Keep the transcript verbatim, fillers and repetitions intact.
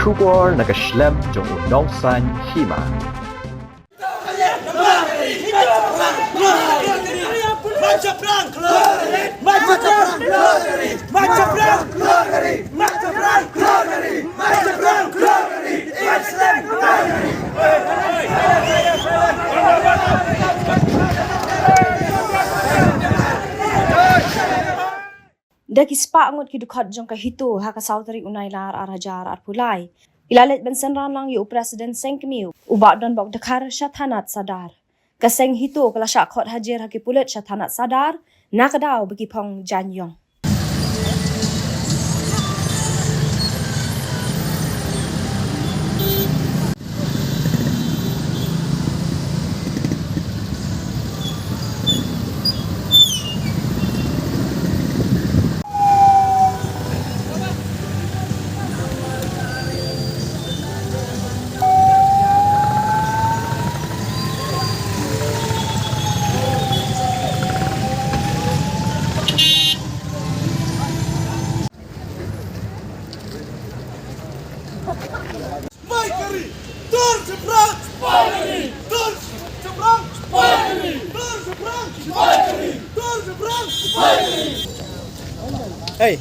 Khubor na ka shlem jong u nongsan hima. Da ki spah ngut ki dkhot jong ka HITO ha ka saw tarik u Nailar ar hajar arphew lai, ki la leit ban synran lang ïa u President seng kmie, u Bah Donbok Dkhar, sha thanat Sadar. Ka seng HITO ka la shah khot hajir ha ki pulit sha thanat Sadar na ka daw ba ki phong jaiñïong. Mai kari, dur seberang, mai kari, dur seberang, mai kari, dur seberang, mai kari, dur seberang, mai kari. Hey.